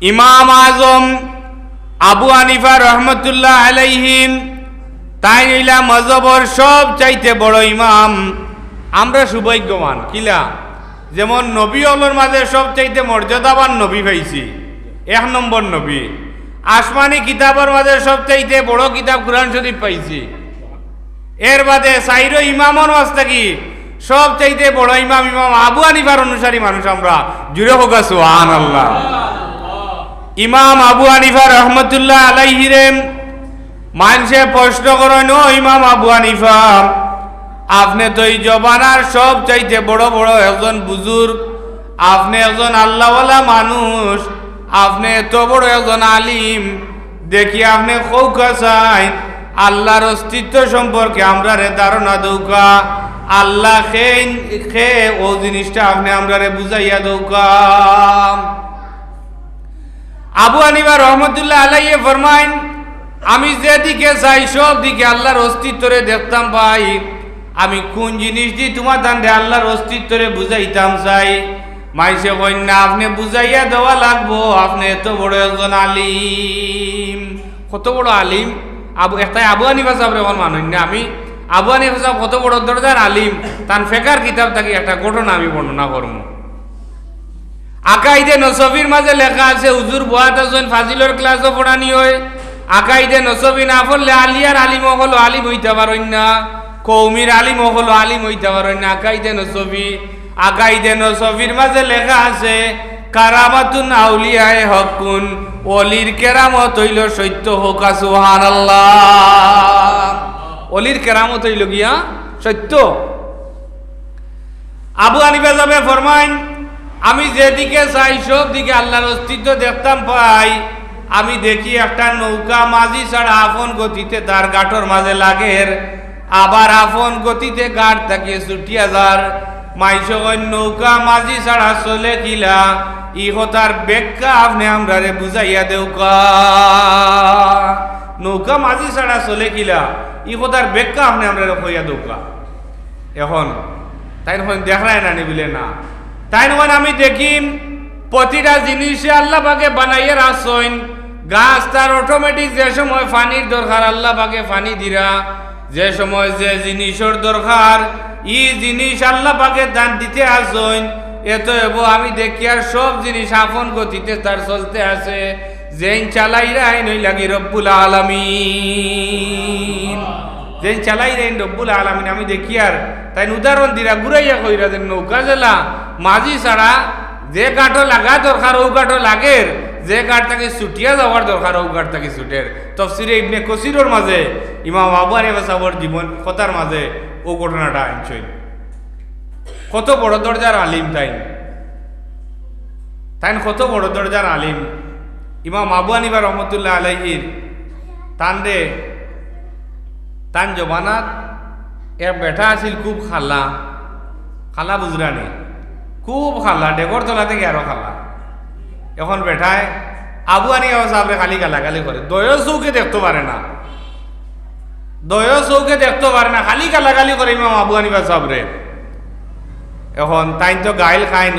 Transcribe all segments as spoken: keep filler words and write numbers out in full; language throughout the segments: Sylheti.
ইমাম আজম আবু হানিফা রহমতুল্লাহ আলাইহিম, তাইন অইলা মজহবর সব চাইতে বড় ইমাম। আমরা সৌভাগ্যবান, কিলা? যেমন নবী অকলর মাঝে সব চাইতে মর্যাদাবান নবী পাইছি, এক নম্বর নবী। আসমানি কিতাবর মাঝে সব চাইতে বড় কিতাব কুরআন শরীফ পাইছি। এর বাদে চাইরো ইমামর মাঝ থাকি সব চাইতে বড় ইমাম, ইমাম আবু হানিফার অনুসারী মানুষ আমরা। জুরে কউক্কা সুবহানাল্লাহ। ইমাম আবু হানিফা রহমতুল্লাহ আলাইহিরে মানষে প্রশ্ন করইন, "ও ইমাম আবু হানিফা, আপনে তো ই জমানার সব চাইতে বড় বড় একজন বুজুর্গ, আপনে একজন আল্লাহওয়ালা মানুষ, আপনে এত বড় একজন আলিম, দেখি আপনে কউক্কা চাইন, আল্লাহর অস্তিত্ব সম্পর্কে আমরারে ধারণা দেউক্কা, আল্লাহ কে, কে, অউ জিনিসটা আপনে আমরারে বুঝাইয়া দেউক্কা।" আবু হানিফা রহমতুল্লাহ আলাইহি ফরমাইন, "আমি যেদিকে চাই সব দিকে আল্লাহর অস্তিত্বরে দেখতাম পাই। আমি কুন জিনিস দি তুমার তানরে আল্লাহর অস্তিত্বরে বুঝাইতাম চাই।" মানষে কইন না, "আপনে বুঝাইয়া দেওয়া লাগবো, আপনে এত বড় একজন আলিম।" কত বড় আলিম? আবু, একটাই আবু হানিফা সাবরে অখন মানইন না। আমি আবু হানিফা সাব কত বড় দরজার আলিম, তান ফেকার কিতাব থাকি একটা ঘটনা আমি বর্ণনা করমু। আকাইদে নসফির মাঝে লেখা আছে, হুজুর বওয়াত আছইন, ফাজিলর ক্লাসও পড়ানি অয়। আকাইদে নসফি না পড়লে আলিয়ার আলিম অকল আলিম অইতা পারইন না, কওমির আলিম অকল আলিম অইতা পারইন না। আকাইদে নসফি, আকাইদে নসফির মাঝে লেখা আছে, "কারামাতুন আউলিয়ায়ে হক্কুন, অলির কেরামত অইলো সত্য।" কউক্কা সুবহানাল্লাহ। অলির কেরামত অইলো গিয়া সত্য। আবু হানিফা সাবে ফরমাইন, "আমি যেদিকে চাই সব দিকে আল্লাহর অস্তিত্ব দেখতাম পাই। আমি দেখি একটা নৌকা মাঝি ছাড়া আপন গতিতে তার ঘাটর মাঝে লাগের, আবার আপন গতিতে ঘাট থাকি ছুটিয়া যার। মানষে কইন, 'নৌকা মাঝি ছাড়া চলে কিলা?' ই কথার ব্যাখ্যা আপনে আমরারে বুঝাইয়া দেউক্কা। নৌকা মাঝি ছাড়া চলে কিলা, ই কথার ব্যাখ্যা আপনে আমরারে কইয়া দেউক্কা। অখন তাইন কইন, "দেখরায় না নি?" বুলে, "না।" তাইন কইন, "আমি দেখি প্রতিটা জিনিসে আল্লাহ পাকে বানাইয়া রাখছইন। গাছ তার অটোমেটিক যে সময় পানির দরকার আল্লাহ পাকে পানি দিরা, যে সময় যে জিনিসর দরকার ই জিনিস আল্লাহ পাকে তান দিতে আছইন। এত এবো আমি দেখিয়ার সব জিনিস আপন গতিতে তার চলতে আছে। যেইন চালাইরা এইন অইলা গি রব্বুল আলামিন।" যেইন চালাইরা এইন রব্বুল আলামিন। আমি দেখিয়ার তাইন উদাহরণ দিরা, ঘুরাইয়া কইরা যে নৌকা যেলা মাঝি ছাড়া যে ঘাটো লাগা দরকার অউ ঘাটো লাগের, যে ঘাট থাকি ছুটিয়া যাওয়ার দরকার অউ ঘাট থাকি ছুটের। তফসিরে ইবনে কসিরর মাঝে ইমাম আবু হানিফা সাবর জীবন কথার মাঝে অউ ঘটনাটা আনছইন। কত বড় দরজার আলিম তাইন, তাইন কত বড় দরজার আলিম। ইমাম আবু হানিফা রহমতুল্লাহ আলাইহির তানরে, তান জমানাত এক বেটা আছিল খুব কালা, কালা বুঝরা নি, খুব কালা, ডেগর তলা থাকি আরো কালা। অখন বেটায় আবু হানিফা সাবরে খালি গালাগালি করে, দয় চউখে দেখতো পারে না, দয় চউখে দেখতো পারে না, খালি গালাগালি করে ইমাম আবু হানিফা সাবরে। অখন তাইন তো গাইল খাইন,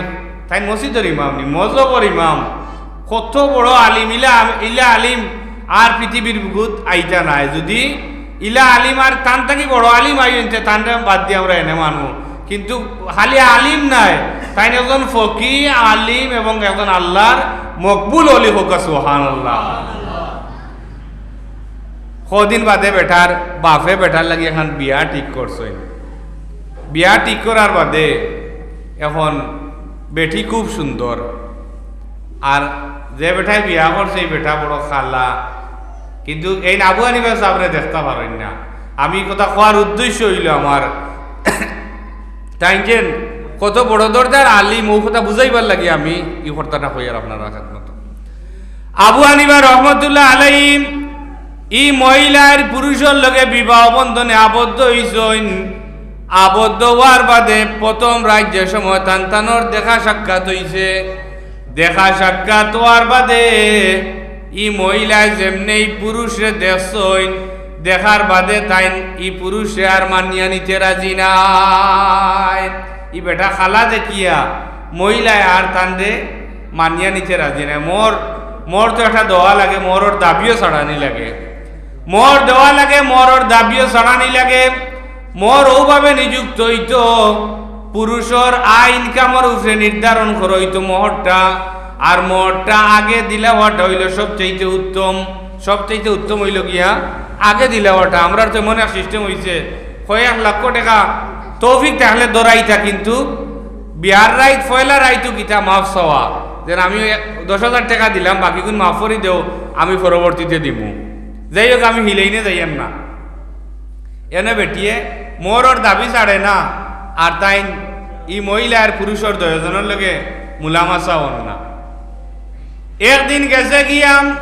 তাইন মসজিদর ইমাম নি, মজহবর ইমাম, কত বড় আলিম, ইলা, ইলা আলিম আর পৃথিবীর বুকুত আইতা নায়। যুদি ইলা আলিম আর তান থাকি বড় আলিম আইন তে তানরে বাদ দি আমরা এনে মানমু, কিন্তু খালি আলিম নায়, তাইন একজন ফকি, আলিম এবং একজন আল্লাহর মকবুল অলি। কউক্কা সুবহানাল্লাহ। কদিন বাদে বেটার বাফে বেটার লাগি এখান বিয়া ঠিক করছইন। বিয়া ঠিক করার বাদে অখন বেটি খুব সুন্দর, আর যে বেটায় বিয়া করছে ই বেটা বড় কালা, কিন্তু এইন আবু হানিফা সাবরে দেখতা পারইন না। আমি ই কথা কওয়ার উদ্দেশ্য অইলো আমার, তাইন যেইন কত বড় দরজার আলিম, অউ কথা বুঝাইবার লাগি আমি ই কথাটা কইয়ার আপনারার খেদমতো। আবু হানিফা রহমতুল্লাহ আলাইহি ই মহিলার পুরুষর লগে বিবাহ বন্ধনে আবদ্ধ অইছইন। আবদ্ধ অওয়ার বাদে প্রথম রাইত যে সময় তান তানর দেখা সাক্ষাৎ অইছে, দেখা সাক্ষাৎ অওয়ার বাদে ই মহিলায় যেমনে ই পুরুষরে দেখছইন, দেখার বাদে তাইন ই পুরুষরে আর মানিয়া নিতে রাজি নায়। ই বেটা কালা দেখিয়া মহিলায় আর তানরে মানিয়া নিতে রাজি নায়। মোর মোহর তো একটা দেওয়া লাগে, মোহরর দাবিও ছাড়ানি লাগে। মোহর দেওয়া লাগে, মোহরর দাবিও ছাড়ানি লাগে। মোহর অউভাবে নিযুক্ত অইতো, পুরুষর আয় ইনকামর উপরে নির্ধারণ করা অইতো মোহরটা। আর মোহরটা আগে দিলাওয়াটা অইলো সবচাইতে উত্তম। সবচাইতে উত্তম অইলো গিয়া আগে দিলাওয়াটা। আমরার তো এমন এক system অইছে, কয়েক লক্ষ টেকা তৌফিক থাকলে ধরাইতা, কিন্তু বিয়ার রাইত, পয়লা রাইতউ কিতা মাফ চাওয়া, যেন আমি এক, দশ হাজার টেকা দিলাম, বাকিগুন মাফ করি দেও, আমি পরবর্তীতে দিমু। যাই হোক, আমি হিলেইনে যাইয়ার না। এনে বেটিয়ে মোহরর দাবি ছাড়ে না, আর তাইন ই মহিলা আর পুরুষর দুইওজনর লগে মুলামাসা অর না। একদিন গেছে গিয়া,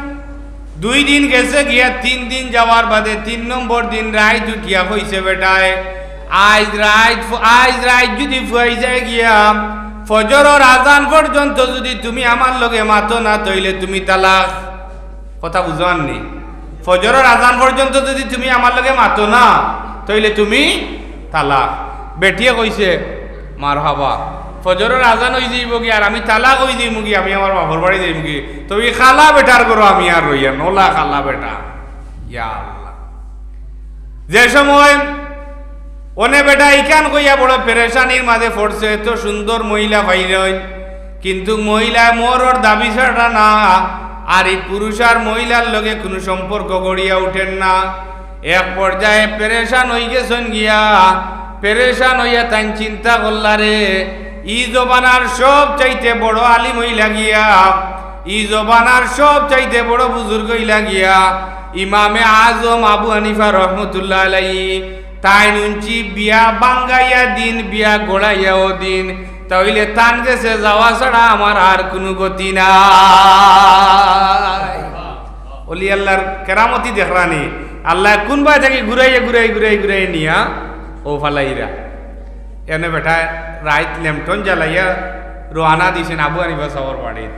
দুই দিন গেছে গিয়া, তিন দিন যাওয়ার বাদে তিন নম্বর দিন রাইত উঠিয়া কইছে বেটায়, "আইজ রাইত ফ-, আইজ রাইত যুদি ফুয়াই যায় গিয়া, ফজরর আজান পর্যন্ত যুদি তুমি আমার লগে মাতো না, তইলে তুমি তালাক।" কথা বুঝো আর নি? ফজরর আজান পর্যন্ত যুদি তুমি আমার লগে মাতো না, তইলে তুমি তালাক। বেটিয়ে কইছে, "মারহাবা, ফজরর আজান অই যাইবো গি, আর আমি তালাক অই যাইমু গি, আমি আমার বাপর বাড়ি যাইমু গি, তবে ই কালা বেটার ঘরো আমি আর রইয়ার না, অলা কালা বেটা।" ইয়া আল্লাহ। যে সময় অনে বেটা ইখান কইয়া বড় পেরেশানির মাঝে পড়ছে, এত সুন্দর মহিলা পাইলইন, কিন্তু মহিলায় মোহরর দাবি ছাড়রা না, আর ই পুরুষ আর মহিলার লগে কুনু সম্পর্ক গড়িয়া উঠের না। এক পর্যায়ে পেরেশান অই গেছইন গিয়া, পেরেশান অইয়া তাইন চিন্তা করলারে, ই জমানার সবচাইতে বড় আলিম অইলা গিয়া, ই জমানার সবচাইতে বড় বুজুর্গ অইলা গিয়া, ইমামে আজম আবু হানিফা রহমতুল্লাহ আলাইহি, তাইন উঞ্চি বিয়া ভাঙ্গাইয়া দিন, বিয়া গড়াইয়াও দিন, তা অইলে তান গেছে যাওয়া ছাড়া আমার আর কুনু গতি নাই। অলি আল্লাহর কেরামতি দেখরানি, আল্লায় কুনবায় থাকি ঘুরাইয়া, ঘুরাই, ঘুরাই, ঘুরাই নিয়া অউ ফালাইরা। এনে বেটায় রাইত লেমটন জ্বালাইয়া রওয়ানা দিছইন আবু হানিফা সাবর বাড়িত।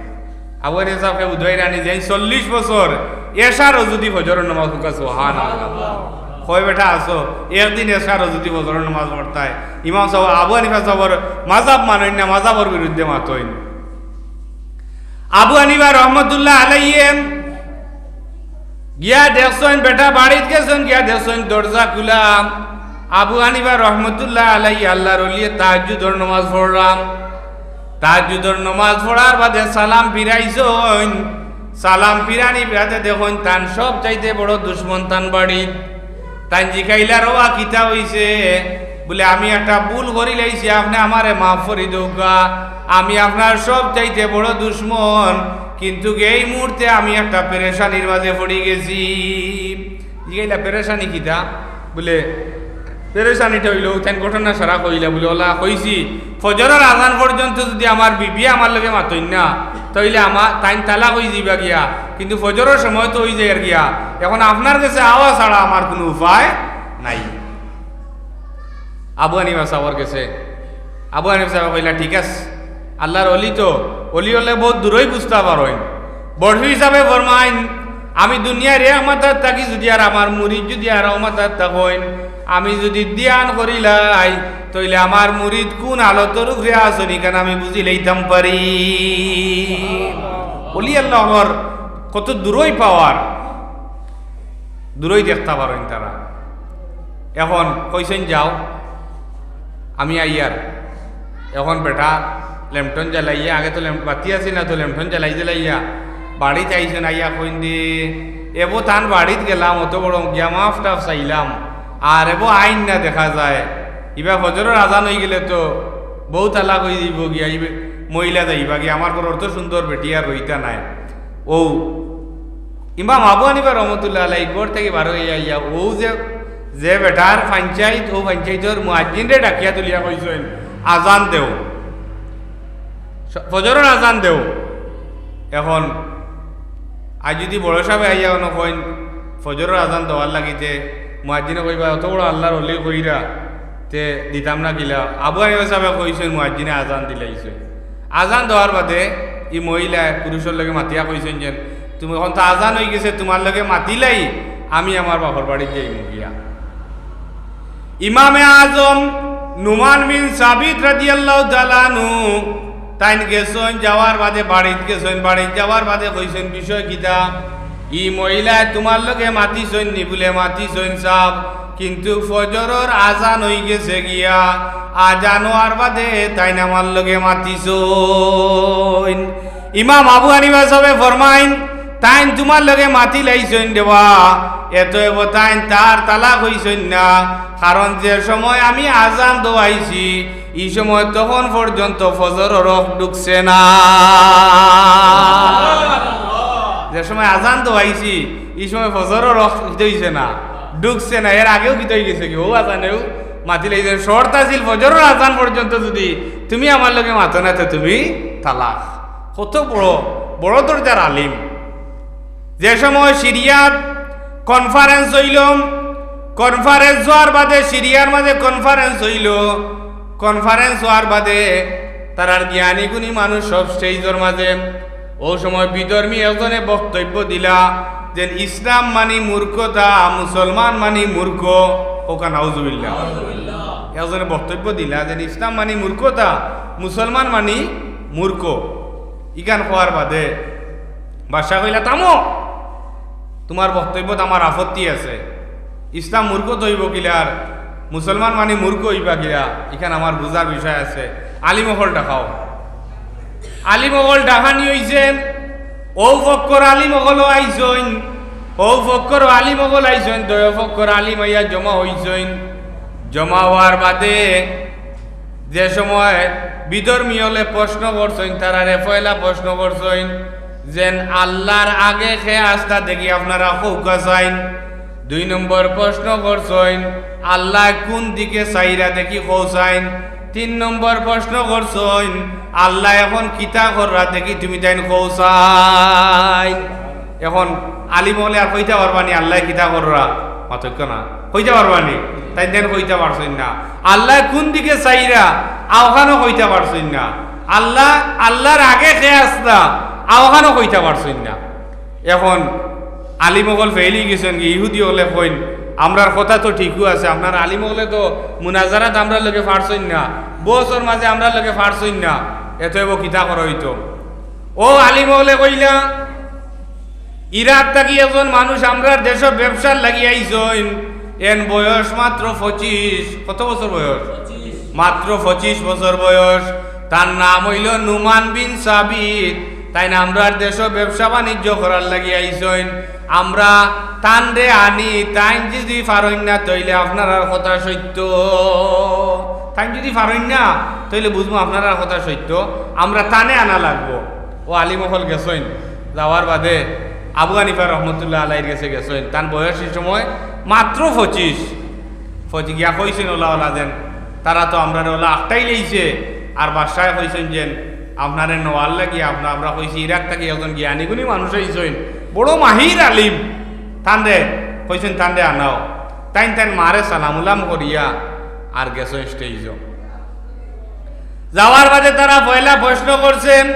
আবু হানিফা সাবরে বুঝাইরানি যে চল্লিশ বছর এশার অজুদি ফজরর নামাজ পড়রা, সুবহানাল্লাহ। কয় বেটা আছো, একদিন এশার অজুদি ফজরর নামাজ পড়তায়। ইমাম সাব, আবু হানিফা সাবর মাজাব মানইন না, মাজাবর বিরুদ্ধে মাতইন। আবু হানিফা রহমতুল্লাহ আলাইহি গিয়া দেখছইন, বেটা বাড়িত গেছইন, গিয়া দেখছইন দরজা খুলা। আবু হানিফা রহমতুল্লাহ আলাইহি আল্লাহর অলিয়ে তাহাজ্জুদর নামাজ পড়রা। তাহাজ্জুদর নামাজ পড়ার বাদে সালাম ফিরাইছইন। সালাম ফিরানি বাদে দেখইন তান সবচাইতে বড় দুশমন তান বাড়িত। তাইন জিকাইলা, "রওয়া কিতা অইছে?" বুলে, "আমি একটা ভুল করিলাইছি, আপনে আমারে মাফ করি দেউক্কা। আমি আপনার সবচাইতে বড় দুশমন, কিন্তু এই মুহূর্তে আমি একটা পেরেশানির মাঝে পড়ি গেছি।" জিকাইলা, "পেরেশানি কিতা?" বুলে, "পেরেশানিটা অইলো," তাইন ঘটনা সারা কইলা, বুলে, "অলা কইছি, ফজরর আজান পর্যন্ত যুদি আমার বিবিয়ে আমার লগে মাতইন না, তা অইলে আমা-, তাইন তালাক অই যাইবা গিয়া, কিন্তু ফজরর সময় তো অই যাইয়ার গিয়া, এখন আপনার গেছে আওয়া ছাড়া আমার কুনু উপায় নাই।" আবু হানিফা সাবর গেছে, আবু হানিফা সাবে কইলা, "ঠিক আছে।" আল্লাহর অলি তো, অলি অকলে বউত দূরই বুঝতা পারইন। বড় হিসাবে ফরমাইন, "আমি দুনিয়ার এক মাথাত থাকি যুদি আর আমার মুরিদ যুদি আর এক মাথাত থাকইন, আমি যুদি ধ্যান করিলাই, তইলে আমার মুরিদ কুন হালতর উপরে আছইন, ইখান আমি বুঝিলাইতাম পারি।" অলি আল্লাহর কত দূরই পাওয়ার, দূরই দেখতা পারইন তারা। এখন কইছইন, "যাও, আমি আইয়ার।" এখন বেটা লেমটন জ্বালাইয়া, আগে তো লেম-, বাতি আছিল না, তো লেমটন জ্বালাই জ্বালাইয়া বাড়িত আইছইন, আইয়া কইন দে, "এবো তান বাড়িত গেলাম, অত বড় গিয়া মাফ টাফ চাইলাম, আর এবো আইন না দেখা যায়, ইবা ফজরর আজান অই গেলে তো বউ তালাক অই যাইবো গিয়া, ইবে মহিলা যাইবা গিয়া, আমার ঘরর অত সুন্দর বেটি আর রইতা নায়।" অউ ইমাম আবু হানিফা রহমতুল্লাহ আলাইহি ঘর থাকি বার অইয়া আইয়া অউ যে, যে বেটার পঞ্চায়েত, অউ পঞ্চায়েতর মুয়াজ্জিনরে ডাকিয়া তুলিয়া কইছইন, "আজান দেও, স-, ফজরর আজান দেও।" এখন আইজ যুদি বড় সাবে আইয়া অনো কইন, "ফজরর আজান দেওয়ার লাগিতে," মুয়াজ্জিনে কইবা, "অত বড় আল্লাহর অলি কইরা, তে দিতাম না কিলা?" আবু হানিফা সাবে কইছইন, মুয়াজ্জিনে আজান দিলাইছইন। আজান দেওয়ার বাদে ই মহিলায় পুরুষর লগে মাতিয়া কইছইন যেন, "তুমি এখন তো আজান অই গেছে, তুমার লগে মাতিলাই, আমি আমার বাপর বাড়িত যাইমু গিয়া।" ইমামে আজম নুমান বিন সাবিত রাদিয়াল্লাহু তাআলা আনহু তাইন গেছইন, যাওয়ার বাদে বাড়িত গেছইন, বাড়িত যাওয়ার বাদে কইছইন, "বিষয় কিতা? ই মহিলায় তুমার লগে মাতিছইন নি?" বুলে, "মাতিছইন সাব, কিন্তু ফজরর আজান অইগেছে গিয়া, আজান অওয়ার বাদে তাইন আমার লগে মাতিছইন।" ইমাম আবু হানিফা সাবে ফরমাইন, "তাইন তুমার লগে মাতিলাইছইন রে বা, এতএব তাইন তার তালাক অইছইন না, কারণ যে সময় আমি আজান দেওয়াইছি, ই সময় তখন পর্যন্ত ফজরর অক্ত ঢুকছে না।" যে সময় আজান দেওয়াইছি, ই সময় ফজরর অক্ত কিতা অইছে না, ঢুকছে না। এর আগেউ কিতা অইগেছে গি? অউ আজানেউ মাতিলাইছইন। শর্ত আছিল, ফজরর আজান পর্যন্ত যুদি তুমি আমার লগে মাতো না, তে তুমি তালাক। কত বড়, বড় দরজার আলিম। যে সময় সিরিয়াত conference অইল, conference অওয়ার বাদে, সিরিয়ার মাঝে conference অইল, conference অওয়ার বাদে তারার জ্ঞানী গুণী মানুষ সব stageর মাঝে। অউ সময় বিধর্মী একজনে বক্তব্য দিলা যেন ইসলাম মানি মূর্খতা, মুসলমান মানি মূর্খ। কউক্কা নাউজুবিল্লাহ। একজনে বক্তব্য দিলা যেন ইসলাম মানি মূর্খতা, মুসলমান মানি মূর্খ। ইখান কওয়ার বাদে বাদশায় কইলা, "থামো, তুমার বক্তব্যত আমার আপত্তি আছে। ইসলাম মূর্খতা অইবো কিলা আর মুসলমান মানি মূর্খ অইবা কিলা, ইখান আমার বুঝার বিষয় আছে। আলিম অকল ডাকাও।" আলিম অকল ডাকানি অইছে, অউ পক্ষর আলিম অকলও আইছইন, অউ পক্ষর আলিম অকল আইছইন, দুইও পক্ষর আলিম আইয়া জমা অইছইন। জমা অওয়ার বাদে যে সময় বিধর্মী অকলে প্রশ্ন করছইন, তারারে পয়লা প্রশ্ন করছইন যেন আল্লার আগে কে আছলা দেখি আপনারা কউক্কা চাইন। দুই নম্বর প্রশ্ন করছইন, আল্লায় কুন দিকে চাইরা দেখি কও চাইন। তিন নম্বর প্রশ্ন করছইন, আল্লায় এখন কিতা কররা দেখি তুমি তাইন কও চাইন। এখন আলিম অকলে আর কইতা পারবা নি আল্লায় কিতা কররা? মাতউক্কা না। কইতা পারবা নি? তাইন তাইন কইতা পারছইন না। আল্লায় কুন দিকে চাইরা, অখানও কইতা পারছইন না। আল্লা, আল্লার আগে কে আছলা, অখানও কইতা পারছইন না। এখন আলিম অকল ফেইল অইগেছইন গি, ইহুদি অকলে কইন, "আমরার কথা তো ঠিকউ আছে, আপনারা আলিম অকলে তো মুনাজারাত আমরার লগে পারছইন না, বহসর মাঝে আমরার লগে পারছইন না, এতএব কিতা করা অইতো?" অউ আলিম অকলে কইলা, ইরাক থাকি একজন মানুষ আমরার দেশো ব্যবসার লাগি আইছইন, এন বয়স মাত্র পঁচিশ। কত বছর বয়স? মাত্র পঁচিশ বছর বয়স। তার নাম অইলো নুমান বিন সাবিত। তাইন আমরার দেশো ব্যবসা বাণিজ্য করার লাগি আইছইন। আমরা তানরে আনি, তাইন যুদি পারইন না, তইলে আপনারার কথা সত্য। তাইন যুদি পারইন না, তইলে বুঝমু আপনারার কথা সত্য। আমরা তানে আনা লাগবো। অউ আলিম অকল গেছইন, যাওয়ার বাদে আবু হানিফা রহমতুল্লাহ আলাইহির গেছে গেছইন। তান বয়স ই সময় মাত্র পঁচিশ। পঁচিশ গিয়া কইছইন, "অলা অলা যেন, তারা তো আমরারে অলা আটকাইলাইছে।" আর বাদশায় কইছইন যেন, "আপনারে নেওয়ার লাগি আপনা-, আমরা কইছি ইরাক থাকি একজন জ্ঞানী গুণী মানুষ আইছইন, বড় মাহির আলিম, তানরে কইছইন, তানরে আনাও।" তাইন তান মারে সালাম উলাম করিয়া আর গেছইন stage-ও। যাওয়ার বাদে তারা পয়লা প্রশ্ন করছইন,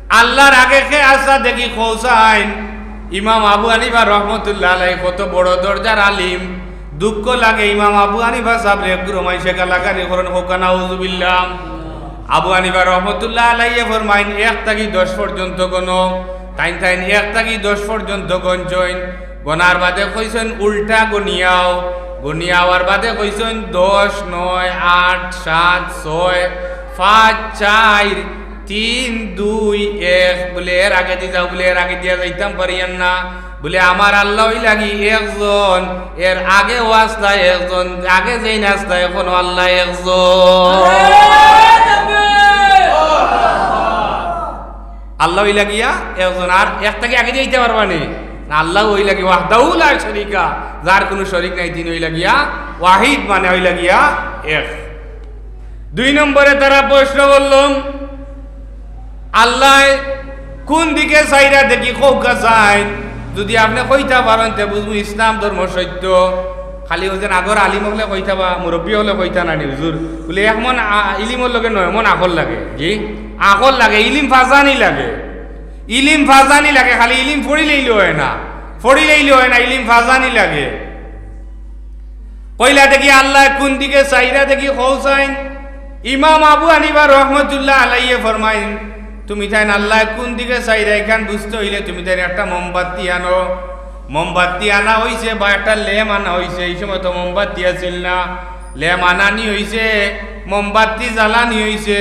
"আল্লার আগে কে আছলা দেখি কও চাইন।" ইমাম আবু হানিফা রহমতুল্লাহ আলাইহি কত বড় দরজার আলিম, দুঃখ লাগে ইমাম আবু হানিফা সাবরে, একগুলো মাইনষে গালাগালি করইন, কউক্কা নাউজুবিল্লাহ। আবু হানিফা রহমতুল্লাহ আলাইহি ফরমাইন, "এক থাকি দশ পর্যন্ত গনো।" তাইন তাইন এক থাকি দশ পর্যন্ত গনছইন। গনার বাদে কইছইন, "উল্টা গনিয়াও।" গনিয়া অওয়ার বাদে কইছইন, "দশ, নয়, আট, সাত, ছয়, পাঁচ, চাইর, তিন, দুই, এক।" বুলে, "এর আগেদি যাও।" বুলে, "এর আগেদি আর যাইতাম পারিয়ার না।" বুলে, "আমার আল্লা অইলা গি একজন, এর আগেও আছলা একজন, আগে যেইন আছলা, এখনো আল্লা একজন।" আল্লা অইলা গিয়া একজন, আর এক থাকি আগেদি যাইতা পারবা নি? না, আল্লাউ অইলা গিয়া ওয়াহদাহু লা শরীকা, যার কুনু শরীক নাই, তিন অইলা গিয়া ওয়াহিদ, মানে অইলা গিয়া এক। দুই নম্বরে তারা প্রশ্ন করলো, আল্লায় কুন দিকে চাইরা দেখি কউক্কা চাইন? যুদি আপনে কইতা পারইন, তে বুঝমু ইসলাম ধর্ম সত্য। খালি অউ যেন আগর আলিম অকলে কইতা বা মুরব্বি অকলে কইতা না নি হুজুর? বুলে, "এক মন আ-, ইলিমর লগে নয় মন আকল লাগে।" জি, আকল লাগে, ইলিম ফাজানি লাগে। ইলিম ফাজানি লাগে, খালি ইলিম পড়িলাইলে অয় না, পড়িলাইলে অয় না, ইলিম ফাজানি লাগে। কইলা দেখি আল্লায় কুন দিকে চাইরা দেখি কও চাইন। ইমাম আবু হানিফা রহমতুল্লাহ আলাইহি ফরমাইন, তুমি তাইন আল্লাহ কুন দিকে চাইরা ইখান বুঝতে অইলে তুমি তাইন একটা মোমবাতি আনো। মোমবাতি আনা অইছে বা একটা লেম আনা অইছে, ই সময় তো মোমবাতি আছিল না, লেম আনানি অইছে, মোমবাতি জ্বালানি অইছে।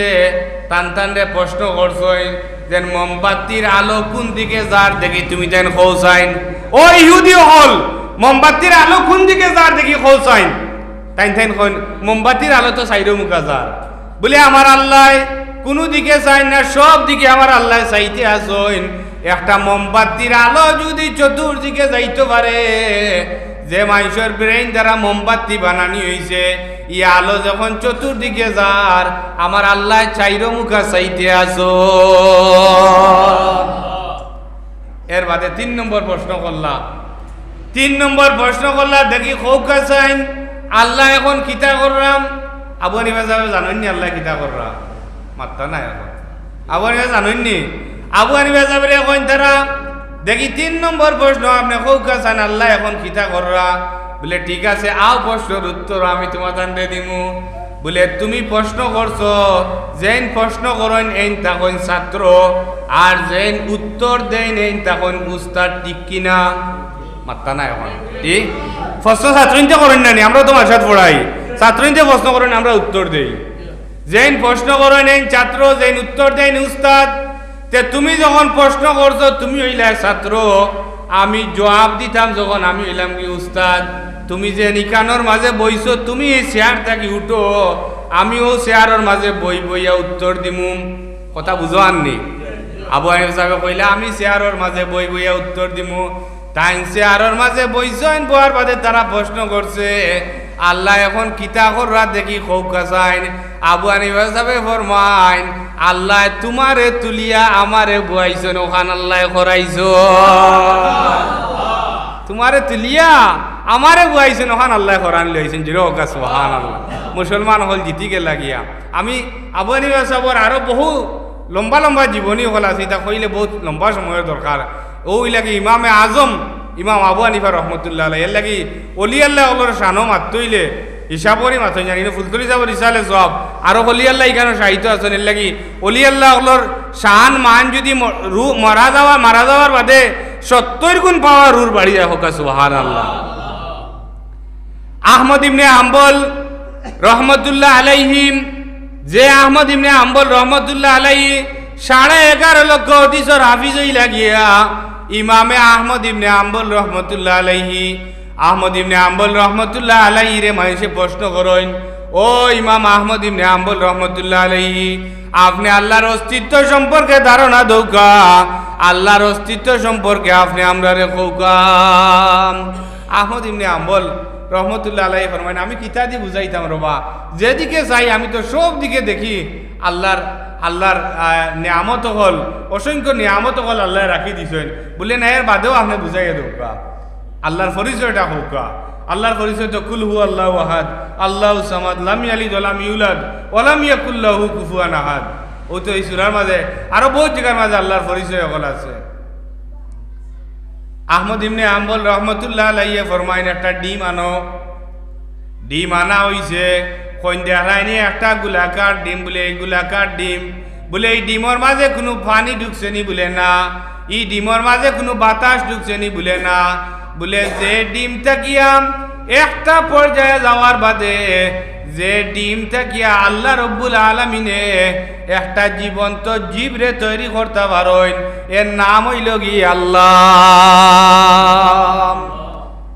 তান তানরে প্রশ্ন করছইন যেন মোমবাতির আলো কুন দিকে যার দেখি তুমি তাইন কও চাইন। ও ইহুদি অকল, মোমবাতির আলো কুন দিকে যার দেখি কও চাইন। তাইন তাইন কইন, মোমবাতির আলো তো চাইরো মুখা যার। বুলে, আমার আল্লায় কুনু দিকে চাইন না, সব দিকে আমার আল্লায় চাইতে আছইন। একটা মোমবাতির আলো যুদি চতুর্দিকে যাইতো পারে, যে মানষর brain দ্বারা মোমবাতি বানানি অইছে, ই আলো যখন চতুর্দিকে যার, আমার আল্লায় চাইরো মুখা চাইতে আছইন। এর বাদে তিন নম্বর প্রশ্ন করলা, তিন নম্বর প্রশ্ন করলা, দেখি কউক্কা চাইন, আল্লাহ এখন কিতা কররাম? আবু হানিফা সাবে জানইন নি আল্লাহ কিতা কররা? মাত্তা নাই এখন। আবু হানিফা জানইন নি? আবু হানিফা সাবরে কইন তারা, দেখি তিন নম্বর প্রশ্ন, আপনে কউক্কা চাইন আল্লাহ এখন কিতা কররা? বুলে, ঠিক আছে, আও প্রশ্নর উত্তর আমি তুমাতানরে দিমু। বুলে, তুমি প্রশ্ন করছো, যেইন প্রশ্ন করইন এইন থাকইন ছাত্র, আর যেইন উত্তর দেইন এইন থাকইন উস্তাদ, ঠিক কি না? মাত্তা নাই এখন। ঠিক? প্রশ্ন ছাত্রইন্তে করইন না নি, আমরাও তো মাদ্রাসাত পড়াই। ছাত্রইন্তে প্রশ্ন করইন, আমরা উত্তর দেই। যেইন প্রশ্ন করইন এইন ছাত্র, যেইন উত্তর দেইন উস্তাদ। তে তুমি যখন প্রশ্ন করছো, তুমি অইলায় ছাত্র, আমি জুয়াব দিতাম যখন আমি অইলাম গি উস্তাদ। তুমি যেইন ইখানর মাজে বইছো, তুমি ই চেয়ার থাকি উঠো, আমি অউ চেয়ারর মাজে বই বইয়া উত্তর দিমু। কথা বুঝো আর নি? আবু হানিফা সাবে কইলা, আমি চেয়ারর মাজে বই বইয়া উত্তর দিমু। তাইন চেয়ারর মাজে বইছইন, বওয়ার বাদে তারা প্রশ্ন করছে, আল্লাহ এখন কিতা কররা দেখি কউক্কা চাইন। আবু হানিফা সাবে ফরমাইন, আল্লায় তুমারে তুলিয়া আমারে বওয়াইছইন, অখান আল্লায় করাইছইন। তুমারে তুলিয়া আমারে বওয়াইছইন, অখান আল্লায় করানি লইছইন। জুরে কউক্কা সুবহানাল্লাহ। মুসলমান অকল জিতি গেলা গিয়া। আমি আবু হানিফা সাবর আরো বহু লম্বা লম্বা জীবনী অকল আছে, ইতা কইলে বহুত লম্বা সময়র দরকার। অউ অইলা গি ইমামে আজম, ইমাম আবু হানিফা রহমতুল্লাহ আলাইহি। এর লাগি অলি আল্লাহ অকলর শানো মাততে অইলে হিসাব করি মাতইন জানি না, ফুলতলি সাবর ইসালে জুয়াব, আরো অলি আল্লাহ ইখানো শায়িত আছইন। এর লাগি অলি আল্লাহ অকলর শান মান যুদি ম-, রু-, মারা যাওয়া, মারা যাওয়ার বাদে সত্তইর গুণ পাওয়া রুর বাড়ি যায়, কউক্কা সুবহানাল্লাহ। আহমদ ইবনে হাম্বল রহমতুল্লাহ আলাইহি, যে আহমদ ইবনে হাম্বল রহমতুল্লাহ আলাইহি সাড়ে এগারো লক্ষ হাদিসর হাফিজ অইলা গিয়া, ইমামে আহমদ ইবনে হাম্বল রহমতুল্লাহ আলাইহি, আহমদ ইবনে হাম্বল রহমতুল্লাহ আলাইহিরে মানষে প্রশ্ন করইন, ও ইমাম আহমদ ইবনে হাম্বল রহমতুল্লাহ আলাইহি, আপনে আল্লাহর অস্তিত্ব সম্পর্কে ধারণা দেউক্কা, আল্লাহর অস্তিত্ব সম্পর্কে আপনে আমরারে কউক্কা। আহমদ ইবনে হাম্বল রহমতুল্লাহ আলাইহি ফরমাইন, আমি কিতা দি বুঝাইতাম রে বা, যেদিকে চাই আমি তো সব দিকে দেখি আল্লাহর, আল্লাহর, আহ, নিয়ামত অকল, অসংখ্য নিয়ামত অকল আল্লায় রাখি দিছইন। বুলে, না, এর বাদেও আপনে বুঝাইয়া দেউক্কা, আল্লাহর পরিচয়টা কউক্কা। আল্লাহর পরিচয় তো কুল হু আল্লাহু আহাদ, আল্লাহু সামাদ, লাম ইয়ালিদ ওয়ালাম ইউলাদ, ওয়ালাম ইয়াকুল লাহু কুফুয়ান আহাদ। অউ তো ই সূরার মাজে, আরো বহুত জাগার মাজে আল্লাহর পরিচয় অকল আছে। আহমদ ইবনে হাম্বল রহমতুল্লাহ আলাইহি ফরমাইন, একটা ডিম আনো। ডিম আনা অইছে, কইন দেখরায়নি একটা গোলাকার ডিম, বুলে, এই গোলাকার ডিম, বুলে, এই ডিমর মাজে কুনু পানি ঢুকছে নি? বুলে, না। ই ডিমর মাজে কুনু বাতাস ঢুকছে নি? বুলে, না। বুলে, যে ডিম থাকিয়া একটা পর্যায়ে যাওয়ার বাদে, যে ডিম থাকিয়া আল্লাহ রব্বুল আলামিনে একটা জীবন্ত জীবরে তৈরি করতা পারইন, এর নাম অইলো গি আল্লাহ।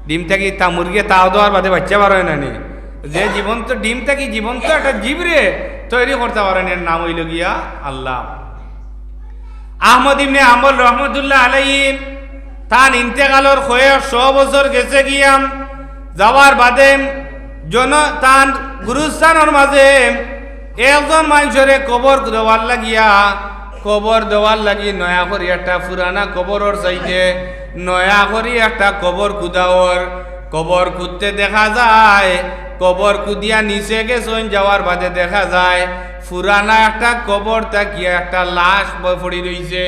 ডিম থাকি তা মুরগিয়ে তাও দেওয়ার বাদে বাইচ্চা বার অয় না নি? যে জীবন্ত ডিম থাকি জীবন্ত একটা জীবরে তৈরি করতা পারইন, এর নাম অইলো গিয়া আল্লাহ। আহমদ ইবনে হাম্বল রহমতুল্লাহ আলাইহি তান ইন্তেকালর কয়েক শো বছর গেছে গিয়া, যাওয়ার বাদে জন-, তান গুরুস্থানর মাজে একজন মানষরে কবর দেওয়ার লাগিয়া, কবর দেওয়ার লাগি নয়া করি একটা পুরানা কবরর সাইডে নয়া করি একটা কবর কুদাওর। কবর কুদতে দেখা যায়, কবর কুদিয়া নিচে গেছইন, যাওয়ার বাদে দেখা যায় পুরানা একটা কবর থাকিয়া একটা লাশ ব-, পড়ি রইছে।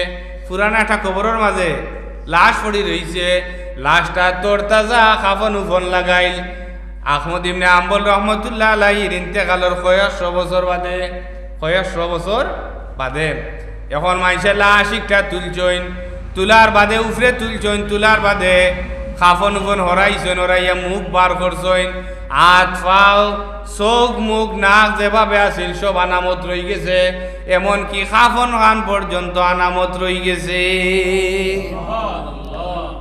পুরানা একটা কবরর মাজে লাশ পড়ি রইছে। লাশটা তরতাজা, কাফন উফন লাগাইল। আহমদ ইবনে হাম্বল রহমতুল্লাহ আলাইহির ইন্তেকালর কয়েকশো বছর বাদে, কয়েকশো বছর বাদে এখন মানষে লাশ একটা তুলছইন, তুলার বাদে উপরে তুলছইন, তুলার বাদে কাফন উফন হরাইছইন, হরাইয়া মুখ বার করছইন, আত পাও, চউখ মুখ নাক যেভাবে আছিল সব আনামত রইগেছে, এমনকি কাফন খান পর্যন্ত আনামত রইগেছে।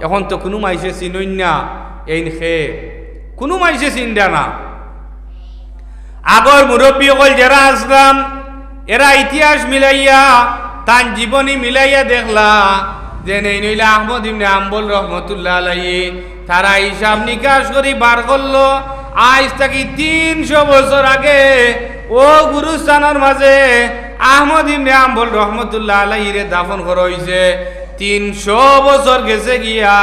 এখন তো কুনু মানষে চিনইন না এইন কে, কুনু মানষে চিনরা না। আগর মুরব্বি অকল যেরা আছলা, এরা ইতিহাস মিলাইয়া, তান জীবনী মিলাইয়া দেখলা যে এইন অইলা আহমদ ইবনে হাম্বল রহমতুল্লাহ আলাইহি। তারা হিসাব নিকাশ করি বার করলো, আইজ থাকি তিনশো বছর আগে অউ গুরুস্থানর মাঝে আহমদ ইবনে হাম্বল রহমতুল্লাহ আলাইহিরে দাফন করা অইছে। তিনশো বছর গেছে গিয়া,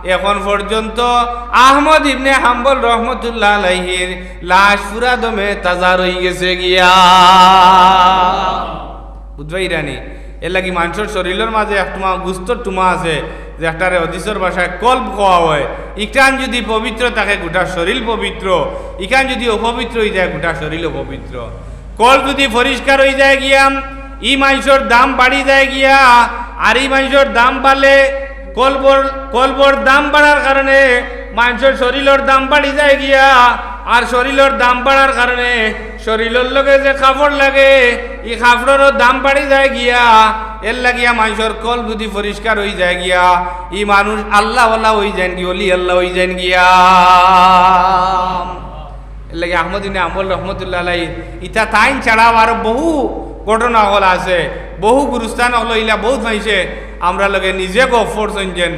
এখন পর্যন্ত আহমদ ইবনে হাম্বল রহমতুল্লাহ আলাইহির লাশ পুরা দমে তাজা রইগেছে গিয়া। বুঝবায়নি? এরলাগি মানষর শরীলর মাঝে এক টুমা গুস্তর টুমা আছে, যেটারে হাদিসর ভাষায় কলব কওয়া অয়। ইখান যুদি পবিত্র থাকে, গোটা শরীল পবিত্র। ইখান যুদি অপবিত্র অইযায়, গোটা শরীল অপবিত্র। কলব যুদি পরিষ্কার অইযায় গিয়া, ই মানষর দাম বাড়ি যায় গিয়া, আর ই মানষর দাম বাড়লে কলবর, কলবর দাম বাড়ার কারণে মানষর শরীলর দাম বাড়ি যায় গিয়া, আর শরীলর দাম বাড়ার কারণে শরীলর লগে যে কাপড় লাগে, ই কাপড়রও দাম বাড়ি যায় গিয়া। এরলাগিয়া মানষর কলব যুদি পরিষ্কার অইযায় গিয়া, ই মানুষ আল্লাহওয়ালা অইযাইন গি, অলি আল্লাহ অইযাইন গিয়া। এরলাগি আহমদ ইবনে হাম্বল রহমতুল্লাহ আলাইহি, ইতা তাইন ছাড়াও আরো বহু ঘটনা অকল আছে, বহু গুরুস্থান অকল ইলা বহুত মানষে আমরার লগে নিজে গফ করছইন যেন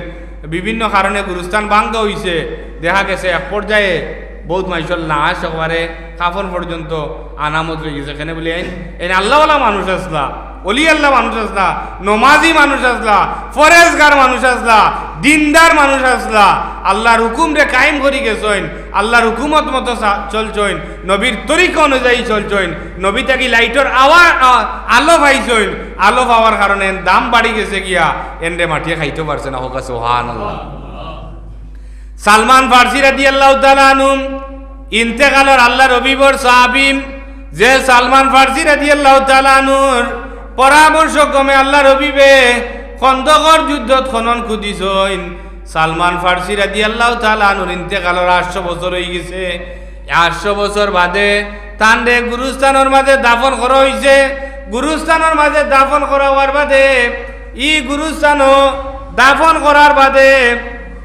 বিভিন্ন কারণে গুরুস্থান ভাঙ্গা অইছে। দেখা গেছে এক পর্যায়ে বহুত মানষর লাশ একবারে কাফন পর্যন্ত আনামত রইগেছে। কেনে বুলে এইন, এইন আল্লাহওয়ালা মানুষ আছলা, অলি আল্লাহ মানুষ আছলা, নমাজি মানুষ আছলা, পরেজগার মানুষ আছলা, দিনদার মানুষ আছলা, আল্লাহর হুকুমরে কায়েম করি গেছইন, আল্লাহর হুকুমত মতো চা-, চলছইন, নবীর তরিকা অনুযায়ী চলছইন, নবী থাকি লাইটর আওয়া-, আ-, আলো পাইছইন, আলো পাওয়ার কারণে এন দাম বাড়ি গেছে গিয়া, এনরে মাটিয়ে খাইতো পারছে না। হক্কা সুবহানাল্লাহ। সালমান ফার্সি রাদিয়াল্লাহু তাআলা আনহু ইন্তেকালর আল্লাহর হাবিবর সাহাবী, যে সালমান ফার্সি রাদিয়াল্লাহু তাআলা আনহুর পরামর্শ ক্রমে আল্লাহর হাবিবে খন্দকর যুদ্ধত খনন খুদিছইন। সালমান ফার্সি রাদিয়াল্লাহু তাআলা আনহুর ইন্তেকালর আটশো বছর অইগেছে। আটশো বছর বাদে তানরে গুরুস্থানর মাঝে দাফন করা অইছে। গুরুস্থানর মাঝে দাফন করা অওয়ার বাদে, ই গুরুস্থানো দাফন করার বাদে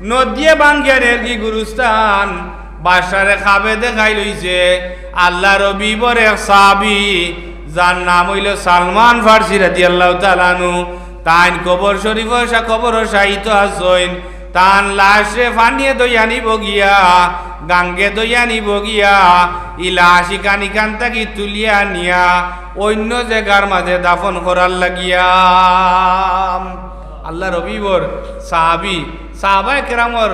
নদীয়ে ভাঙ্গিয়া নেরগি গুরুস্থান, বাদশারে খাবে দেখাইল অইছে আল্লাহর হাবিবর এক সাহাবী, যার নাম অইলো সালমান ফার্সি রাদিয়াল্লাহু তাআলা আনহু। তাইন কবর শরীফ শা-, কবরো শায়িত আছইন। তান লাশরে পানিয়ে ধইয়া নিবো গিয়া, গাঙ্গে ধইয়া নিবো গিয়া, ই লাশ ইখান ইখান থাকি তুলিয়া নিয়া অইন্য জাগার মাঝে দাফন করার লাগিয়া। আল্লাহর হাবিবর সাহাবী, সাহাবায়ে কেরামর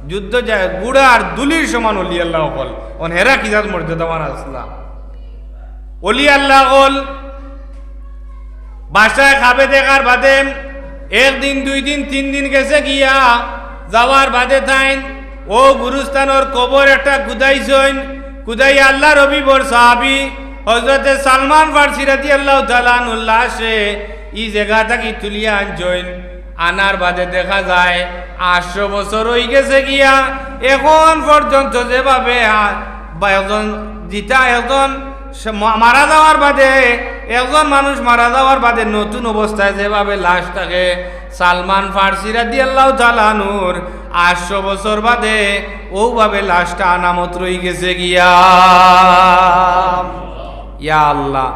যুদ্ধ যায়, গুড়ার ধুলির সমান অলি আল্লাহ অকল। অন হেরা কি জাত মর্যাদাবান আছলা। অলি আল্লাহ অকল বাদশায় খাবে দেখার বাদে একদিন, দুইদিন, তিনদিন গেছে গিয়া, যাওয়ার বাদে তাইন অউ গুরুস্থানর কবর একটা খুদাইছইন। খুদাইয়া আল্লাহর হাবিবর সাহাবী হযরতে সালমান ফার্সি রাদিয়াল্লাহু তাআলা আনহুর লাশরে ই জাগা থাকি তুলিয়া আনছইন। আনার বাদে দেখা যায় আটশো বছর অইগেছে গিয়া, এখন পর্যন্ত যেভাবে আ-, বা একজন জিতা, একজন সে মা-, মারা যাওয়ার বাদে, একজন মানুষ মারা যাওয়ার বাদে নতুন অবস্থায় যেভাবে লাশ থাকে, সালমান ফার্সি রাদিয়াল্লাহু তাআলা আনহুর আটশো বছর বাদে অউভাবে লাশটা আনামত রইগেছে গিয়া। ইয়া আল্লাহ।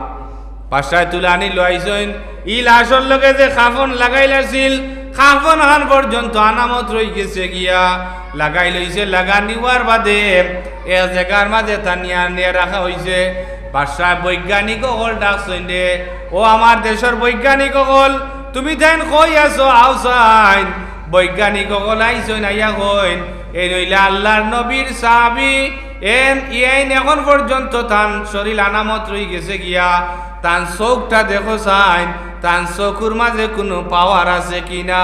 বাদশায় তুলে আনি লইছইন। ই লাশর লগে যে কাফন লাগাইল আছিল, কাফন খান পর্যন্ত আনামত রইগেছে গিয়া। লাগাইল অইছে, লাগানিওয়ার বাদে এক জাগার মাঝে টানিয়া আনিয়া রাখা অইছে। বাদশায় বৈজ্ঞানিক অকল ডাকছইন রে, "ও আমার দেশর বৈজ্ঞানিক অকল, তুমি তাইন কই আছো? আও চাইন।" বৈজ্ঞানিক অকল আইছইন, আইয়া কইন, "এইন অইলা আল্লাহর নবীর সাহাবী, এইন, এইন এখন পর্যন্ত তান শরীল আনামত রইগেছে গিয়া, তান চউখটা দেখো চাইন, তান চকুর মাঝে কুনু power আছে কি না?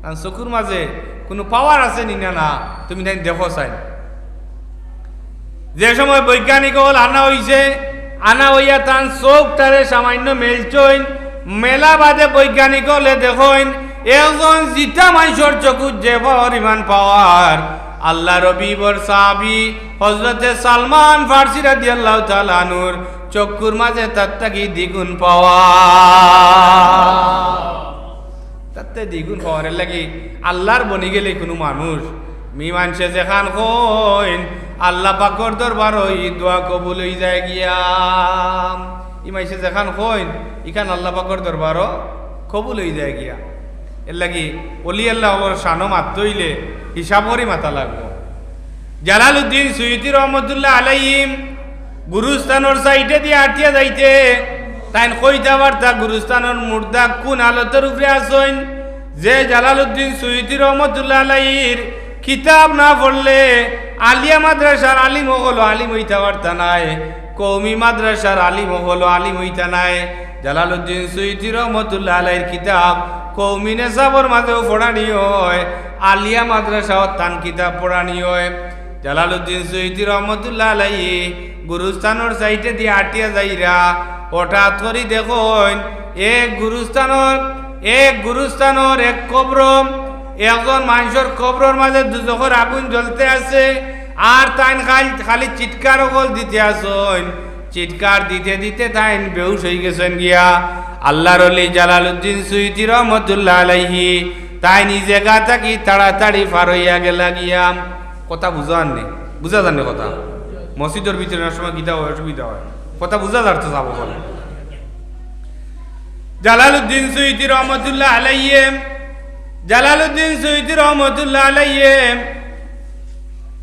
তান চকুর মাঝে কুনু power আছে নি না?" না। তুমি তাইন দেখো চাইন। যে সময় বৈজ্ঞানিক অকল আনা অইছে, আনা অইয়া তান চউখটারে সামান্য মেলছইন, মেলা বাদে বৈজ্ঞানিক অকলে দেখইন, একজন জিতা মানষর চকুত যে পরিমাণ পাওয়ার, আল্লার হাবিবর সাহাবী হযরতে সালমান ফার্সি রাদিয়াল্লাহু তাআলা আনহুর চক্ষুর মাঝে তার থাকি দ্বিগুণ পাওয়ার। তাতে দ্বিগুণ পাওয়ার। এর লাগি আল্লার বনি গেলে কুনু মানুষ, মি মানষে যেখান কইন, আল্লা পাকর দরবারো ই দোয়া কবুল অই যায় গিয়া। ই মানষে যেখান কইন, ইখান আল্লা পাকর দরবারো কবুল অই যায় গিয়া। এর লাগি অলি আল্লা অকলর শানো মাততে অইলে হিসাব করি মাতা লাগবো। জালালউদ্দিন সুয়ুতী রহমতুল্লাহ আলাইহি গুরুস্থানর সাইডেদি আটিয়া যাইতে, তাইন কইতা পারতা গুরুস্থানর মুর্দা কুন হালতর উপরে আছইন। যে জালালউদ্দিন সুয়ুতী রহমতুল্লাহ আলাইহির কিতাব না পড়লে আলিয়া মাদ্রাসার আলিম অকলও আলিম অইতা পারতা নায়, কওমি মাদ্রাসার আলিম অকলও আলিম অইতা নায়। জালালউদ্দিন সুয়ুতী রহমতুল্লাহ আলাইহির কিতাব কওমি নেশাবর মাঝেও পড়ানি অয়, আলিয়া মাদ্রাসাও তান কিতাব পড়ানি অয়। জালালউদ্দিন সুয়ুতী রহমতুল্লাহ আলাইহি গুরুস্থানর সাইডেদি আটিয়া যাইরা, হঠাৎ করি দেখইন এক গুরুস্থানর, এক গুরুস্থানর এক কবর, একজন মানষর কবরর মাঝে দুজখর আগুন জ্বলতে আছে, আর তাইন খাল-, খালি চিৎকার অকল দিতে আছইন। চিৎকার দিতে দিতে তাইন বেহুশ অই গেছইন গিয়া। আল্লার অলি জালালউদ্দিন সুয়ুতী রহমতুল্লাহ আলাইহি তাইন ই জাগা থাকি তাড়াতাড়ি ফার অইয়া গেলা গিয়া। কথা বুঝা যার নি? বুঝা যার নি কথা? মসজিদর ভিতরে অনেক সময় কিতা অয়, অসুবিধা অয়। কথা বুঝা যার তো যাবো বলে। জালালউদ্দিন সুয়ুতী রহমতুল্লাহ আলাইহি, জালালউদ্দিন সুয়ুতী রহমতুল্লাহ আলাইহি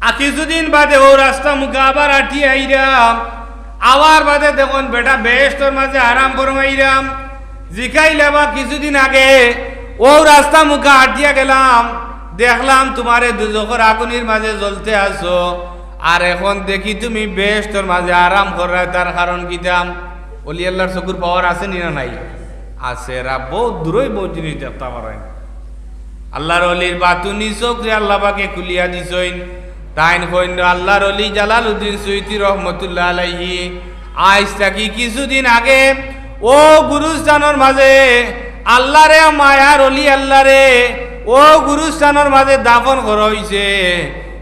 আর কিছুদিন বাদে অউ রাস্তা মুখা আবার আটিয়া আইরা, আওয়ার বাদে দেখইন বেটা বেহেশতর মাঝে আরাম ফরমাইরা। জিকাইলা বা কিছুদিন আগে অউ রাস্তা মুখা আটিয়া গেলাম, দেখলাম তুমারে দুজখর আগুনির মাঝে জ্বলতে আছো, আর এখন দেখি তুমি বেহেশতর মাঝে আরাম কররায়, তার কারণ কিতা? অলি আল্লার চকুর পাওয়ার আছে নি না নাই? আছে। এরা বউত দূরই বউত জিনিস দেখতা পারইন। আল্লার অলির বাতুনি চউখরে আল্লা পাকে খুলিয়া দিছইন। তাইন কইন, আল্লার অলি জালালউদ্দিন সুয়ুতী রহমতুল্লাহ আলাইহি, আইজ থাকি কিছুদিন আগে অউ গুরুস্থানর মাঝে আল্লারে, মায়ার অলি আল্লারে অউ গুরুস্থানর মাঝে দাফন করা অইছে।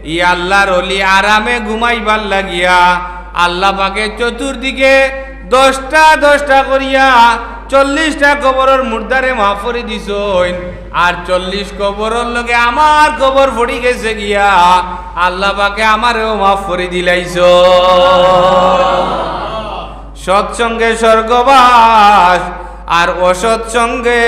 ই আল্লার অলি আরামে ঘুমাইবার লাগিয়া আল্লা পাকে চতুর্দিকে দশটা দশটা করিয়া চল্লিশটা কবরর মুর্দারে মাফ করি দিছইন, আর চল্লিশ কবরর লগে আমার কবর পড়ি গেছে গিয়া, আল্লা পাকে আমারেও মাফ করি দিলাইছইন। সৎসঙ্গে স্বর্গবাস, আর অসৎসঙ্গে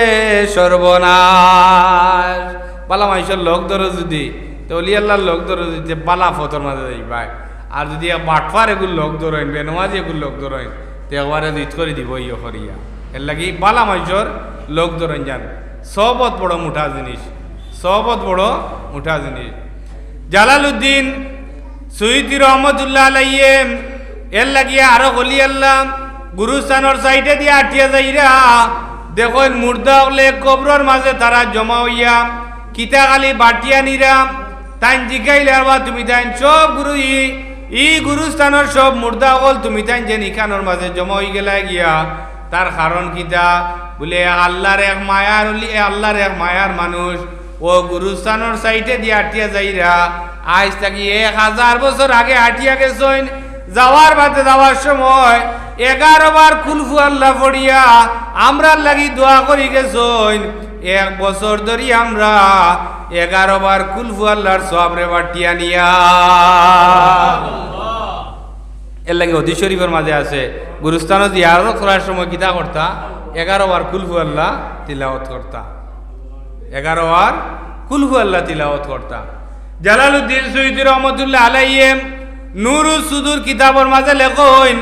সর্বনাশ। বালা মানষর লগ ধরো যুদি, তে অলি আল্লার লগ ধরো যুদি, তে বালা পথর মাঝে যাইবায়। আর যুদি এক বাটপার এগুর লগ ধরইন, বেনমাজি এগুর লগ ধরইন, তে একবারে জিত করি দিবো ইয়ে করিয়া। এর লাগি বালা মানষর লগ ধরইন যান। সহবত বড় মুঠা জিনিস, সহবত বড় মুঠা জিনিস। জালালউদ্দিন সুয়ুতী রহমতুল্লাহ আলাইহি এর লাগিয়া আরো অলি আল্লা গুরুস্থানর সাইডেদি আটিয়া যাইরা, দেখইন মুর্দা অকলে কবরর মাঝে তারা জমা অইয়া কিতা খালি বাটিয়া নিরা। তাইন জিকাইলা, "আরে বা তুমি তাইন সব গুরু ই, ই গুরুস্থানর সব মুর্দা অকল তুমি তাইন যেন ইখানর মাঝে জমা অই গেলায় গিয়া, তার কারণ কিতা?" বুলে, "আল্লার এক মায়ার অলি, আল্লার এক মায়ার মানুষ অউ গুরুস্থানর সাইডেদি আটিয়া যাইরা, আইজ থাকি এক হাজার বছর আগে আটিয়া গেছইন, যাওয়ার বাদে যাওয়ার সময় এগারো বার কুলহু আল্লা পড়িয়া আমরার লাগি দোয়া করি গেছইন। এক বছর ধরি আমরা এগারো বার কুলহু আল্লার সওয়াবরে বাটিয়া নিয়া।" এর লাগি হাদিস শরীফর মাঝে আছে, গুরুস্থানো জিয়ারত করার সময় কিতা করতা? এগারো বার কুলহু আল্লা তিলাওয়াত করতা। এগারো বার কুলহু আল্লা তিলাওয়াত করতা। জালালউদ্দিন সুয়ুতী রহমতুল্লাহ আলাইহি নুরুস সুদুর কিতাবর মাঝে লেখইন,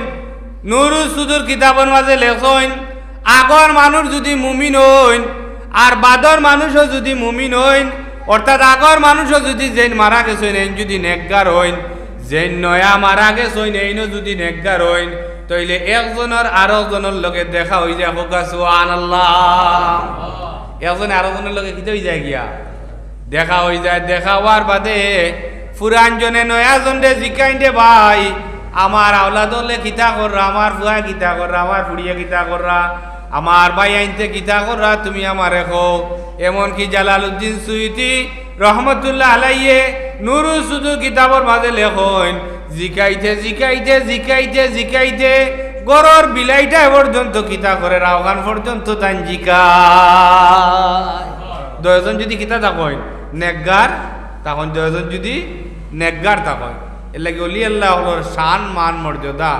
নুরুস সুদুর কিতাবর মাঝে লেখইন, আগর মানুষ যুদি মুমিন অইন, আর বাদর মানুষও যুদি মুমিন অইন, অর্থাৎ আগর মানুষও যুদি যেইন মারা গেছইন, এইন যুদি নেককার অইন, যেইন নয়া মারা গেছইন, এইনও যুদি নেককার অইন, তাইলে একজনর আরকজনর লগে দেখা অই যায়। কউক্কা সুবহানাল্লাহ। একজনে আরকজনর লগে কিতা অই যায় গিয়া? দেখা অই যায়। দেখা অওয়ার বাদে পুরান জনে নয়া জনরে জিকাইন দে ভাই, আমার আওলাদ অকলে কিতা কররা, আমার ফুয়ায় কিতা কররা, আমার ফুড়িয়ে কিতা কররা, আমার ভাইয়াইন্তে কিতা কররা, তুমি আমারে কও। এমনকি জালালউদ্দিন সুয়ুতী রহমতুল্লাহ আলাইহে নুরুস সুদুর কিতাবর মাঝে লেখইন, জিকাইতে জিকাইতে জিকাইতে জিকাইতে ঘরর বিলাইটায় পর্যন্ত কিতা করে, রাওখান পর্যন্ত তাইন জিকায়। দুইজন যুদি কিতা থাকইন, নেককার থাকইন, দুইজন যুদি নেককার থাকইন। এরলাগি অলি আল্লাহ অকলর শান মান মর্যাদা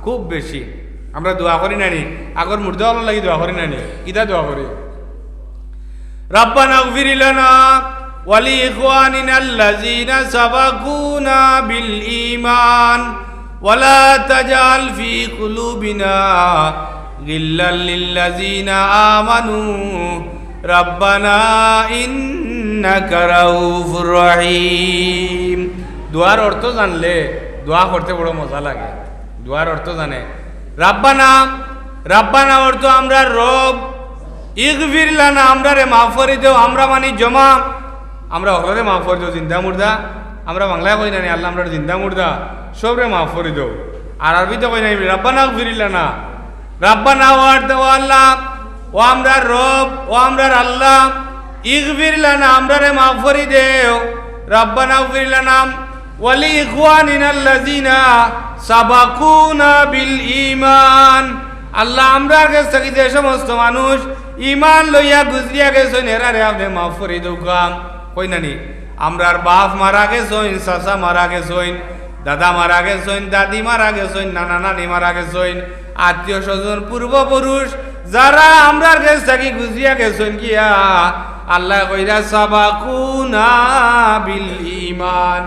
খুব বেশি। আমরা দোয়া করি না নি, আগর মুর্দা অকলর লাগি দোয়া করি না নি, কিতা দোয়া করি? ربنا اغفر لنا ولإخواننا الذين سبقونا بالإيمان ولا تجعل في قلوبنا غلا للذين آمنوا ربنا إنك رؤوف رحيم। দোয়ার অর্থ জানলে দোয়া করতে বড় মজা লাগে। দোয়ার অর্থ জানে, রাব্বানা, রাব্বানা অর্থ আমরার রব, ইগফির লানা, আমরারে মাফ করি দেও, আমরা মানি জমা, আমরা হকলরে মাফ করি দেও, জিন্দা মুর্দা, আমরা বাংলায় কই না নি, আল্লাহ আমরার জিন্দা মুর্দা, সবরে মাফ করি দেও। আর আরবিতে কই না নি, রাব্বানা ইগফির লানা, রাব্বানা ও আর-, ও আল্লাহ, ও আমরার রব, ও আমরার আল্লাহ, ইগফির লানা, আমরারে মাফ করি দেও, রাব্বানা ইগফির লানা, ওয়ালি ইখওয়ানিনা আল্লাযিনা সাবাকুনা বিল ঈমান। আল্লাহ, আমরার গেছ থাকি যে সমস্ত মানুষ ঈমান লইয়া গুজরিয়া গেছইন, এরারে আপনে মাফ করি দেউক্কা। কই না নি? আমরার বাফ মারা গেছইন, চাচা মারা গেছইন, দাদা মারা গেছইন, দাদি মারা গেছইন, নানা নানি মারা গেছইন, আত্মীয় স্বজন, পূর্বপুরুষ যারা আমরার গেছ থাকি গুজরিয়া গেছইন গিয়া, আল্লায় কইরা সাবাকুনা বিল ঈমান,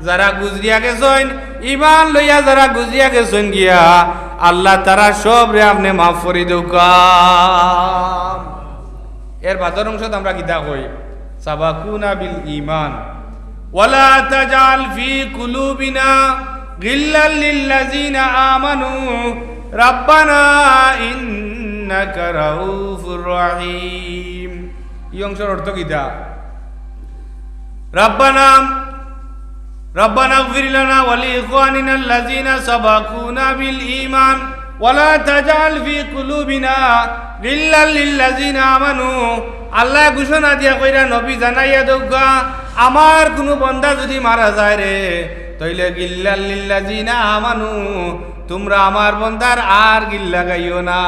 যারা গুজরিয়া গেছইন, ঈমান লইয়া যারা গুজরিয়া গেছইন গিয়া, আল্লাহ তারা সবরে আপনে মাফ করি দেউক্কা। এর বাদর অংশত আমরা কিতা কই? সাবাকুনা বিল ঈমান। ওয়ালা তাজআল ফি কুলুবিনা গিল্লাল লিল্লাযিনা আমানু রাব্বানা ইন্নাকা রাউফুর রহিম। ই অংশর অর্থ কিতা? রাব্বানা, রাব্বানা ইগফির লানা ওয়া লিইখওয়ানিনাল্লাযিনা সাবাকুনা বিল ঈমান ওয়া লা তাজআল ফি কুলুবিনা গিল্লাল লিল্লাযিনা আমানু। আল্লায় ঘোষণা দিয়া কইরা, নবী জানাইয়া দেউক্কা, আমার কুনু বন্দা যুদি মারা যায় রে, তাইলে গিল্লাল লিল্লাযিনা আমানু, তুমরা আমার বন্দার আর গিল্লা গাইও না।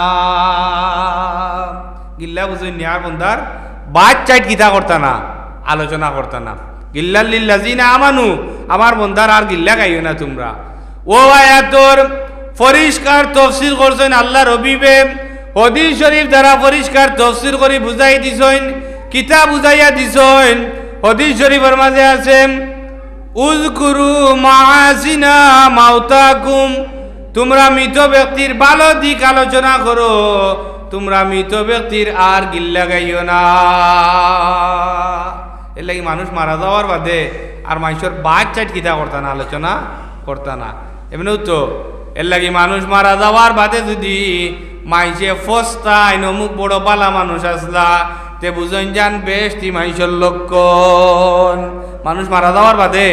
গিল্লা বুঝইন নি, আর বন্দার বাদ চাইট কিতা করতা না, আলোচনা করতা না। গিল্লাল লিল্লাযিনা আমানু, আমার বন্দার আর গিল্লা গাইও না তুমরা। অউ আয়াতর পরিষ্কার তফসির করছইন আল্লার হাবিবে, হাদিস শরীফ দ্বারা পরিষ্কার তফসির করি বুঝাই দিছইন। কিতা বুঝাইয়া দিছইন? হাদিস শরীফর মাঝে আছে, উযকুরু মাহাসিনা মাওতাকুম, তুমরা মৃত ব্যক্তির ভালো দিক আলোচনা করো, তুমরা মৃত ব্যক্তির আর গিল্লা গাইও না। এরলাগি মানুষ মারা যাওয়ার বাদে আর মানষর বাদ চাইট কিতা করতা না, আলোচনা করতা না। এমনেউ তো এরলাগি মানুষ মারা যাওয়ার বাদে যুদি মানষে ফস্তাইন, অমুক বড় বালা মানুষ আছলা, তে বুঝইন যান বেহেশতি মানষর লক্ষণ। মানুষ মারা যাওয়ার বাদে,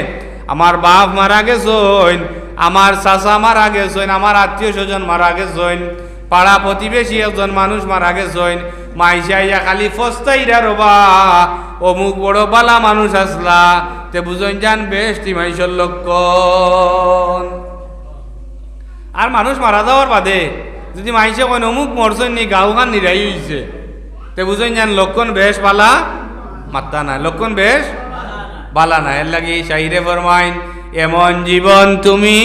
আমার বাফ মারা গেছইন, আমার চাচা মারা গেছইন, আমার আত্মীয় স্বজন মারা গেছইন, পাড়া প্রতিবেশী একজন মানুষ মারা গেছইন, মানষে আইয়া খালি ফস্তাইরা রবা, অমুক বড় বালা মানুষ আছলা, তে বুঝইন যান বেহেশতি মানষর লক্ষণ। আর মানুষ মারা যাওয়ার বাদে যুদি মানষে কইন, অমুক মরছইন নি, গাউখান নিরাই অইছে, তে বুঝইন যান লক্ষণ বেশ বালা মাত্তা নায়, লক্ষণ বেশ বালা নায়। এরলাগি শাইরে ফরমাইন, এমন জীবন তুমি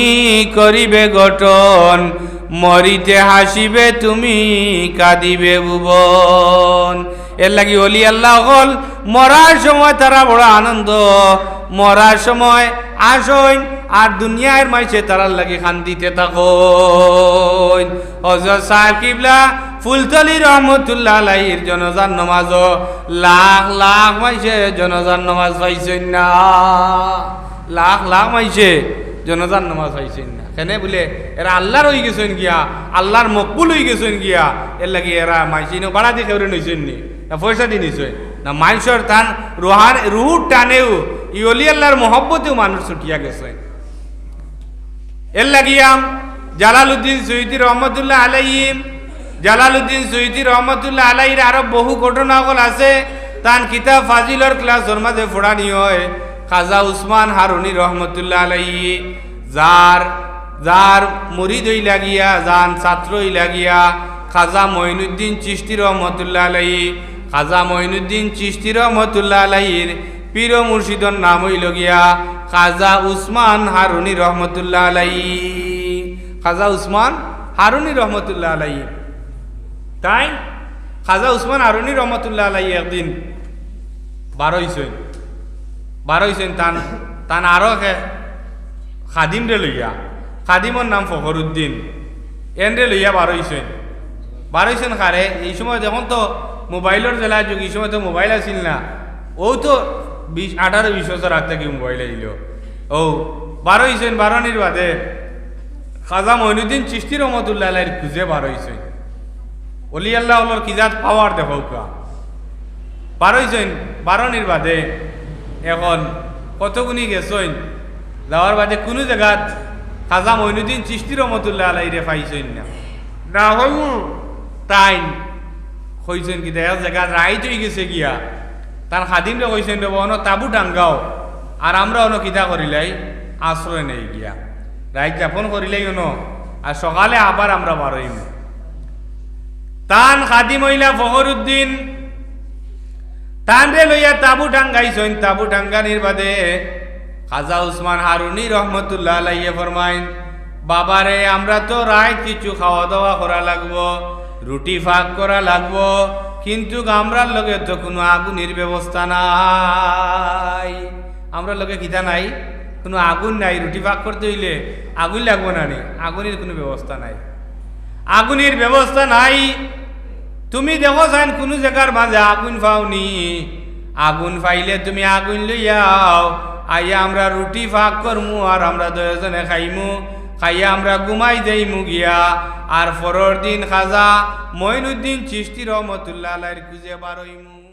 করিবে গঠন, মরিতে হাসিবে তুমি, কাঁদিবে ভুবন। এরলাগি অলি আল্লা অকল মরার সময় তারা বড় আনন্দ, মরার সময় হাসইন, আর দুনিয়ার মানষে তারার লাগি কান্দিতে থাকইন। হজরত সাহেব কিবলা ফুলতলি রহমতুল্লাহ আলাইহির জনাজার নমাজো লাখ লাখ মানষে জনাজার নমাজ পাইছইন না, লাখ লাখ মানষে জনাজার নমাজ পাইছইন না। কেনে বুলে, এরা আল্লার অইগেছইন গিয়া, আল্লার মকবুল অইগেছইন গিয়া, এরলাগি এরা মানষে ইনো ভাড়া দি কেউরে নিছইন নি, না পয়সা দি নিছইন না, মানষর তান রুহার, রুহুর টানেউ ই অলি আল্লাহর মহব্বতেও মানুষ ছুটিয়া গেছে। এর লাগিয়া জালালউদ্দিন সুয়ুতী রহমতুল্লাহ আলাইহি, জালালউদ্দিন সুয়ুতী রহমতুল্লাহ আলাইহির আরো বহু ঘটনা অকল আছে। তান কিতাব ফাজিলর ক্লাসর মাঝে পড়ানি অয়। খাজা উসমান হারুনি রহমতুল্লাহ আলাইহি, যার, যার মুরিদ অইলা গিয়া, যান ছাত্র অইলা গিয়া খাজা মঈনুদ্দিন চিশতি রহমতুল্লাহ আলাইহি। খাজা মঈনুদ্দিন চিশতি রহমতুল্লাহ আলাইহির পীর ও মুর্শিদর নাম অইল গিয়া খাজা উসমান হারুনি রহমতুল্লাহ আলাইহি। খাজা উসমান হারুনি রহমতুল্লাহ আলাইহি। তাইন খাজা উসমান হারুনি রহমতুল্লাহ আলাইহি একদিন বারইছইন, বারইছইন তান, তান আরো হে খাদিমরে লইয়া, খাদিমর নাম ফখরুদ্দিন, এনরে লইয়া বারইছইন। বারইছইন কারে, ই সময় অখন তো মোবাইলর যেলা যুগ, ই সময় তো মোবাইল আছিল না। অউ তো বিশ, আঠারো বিশ বছর আগ থাকি মোবাইল আইল। অউ বারইছইন, বারনির বাদে খাজা মঈনুদ্দিন চিশতি রহমতুল্লাহ আলাইহির খুঁজে বারইছইন। অলি আল্লাহ অকলর কি জাত পাওয়ার দেখউক্কা। বারইছইন, বারনির বাদে অখন কতগুনি গেছইন, যাওয়ার বাদে কুনু জাগাত খাজা মঈনুদ্দিন চিশতি রহমতুল্লাহ আলাইহিরে পাইছইন না। না অইবো তাইন কইছইন কিতা, এক জাগাত রাইত অইগেছে গিয়া, তান খাদিমরে কইছইন, "রে বা, অনো তাবু টাঙ্গাও, আর আমরা অনো কিতা করিলাই, আশ্রয় নেই গিয়া, রাইত যাপন করিলাই অনো, আর সকালে আবার আমরা বারইমু।" তান খাদিম অইলা ফখরুদ্দিন, তানরে লইয়া তাবু টাঙ্গাইছইন। তাবু টাঙ্গানির বাদে খাজা উসমান হারুনি রহমতুল্লাহ আলাইহি ফরমাইন, "বাবারে, আমরা তো রাইত কিছু খাওয়া দাওয়া করা লাগবো, রুটি ফাক করা লাগবো, কিন্তু আমরার লগে তো কুনু আগুনির ব্যবস্থা নাই। আমরার লগে কিতা নাই? কুনু আগুন নাই। রুটি ফাক করতে অইলে আগুন লাগবো না নি? আগুনির কুনু ব্যবস্থা নাই, আগুনির ব্যবস্থা নাই। তুমি দেখো চাইন কুনু জাগার মাঝে আগুন পাওনি, আগুন পাইলে তুমি আগুন লইয়া আও, আইয়া আমরা রুটি ফাক করমু, আর আমরা দুইওজনে খাইমু, খাইয়া আমরা ঘুমাই যাইমু গিয়া, আর পরর দিন খাজা মঈনুদ্দিন চিশতি রহমতুল্লাহ আলাইহির খুঁজে বারইমু।"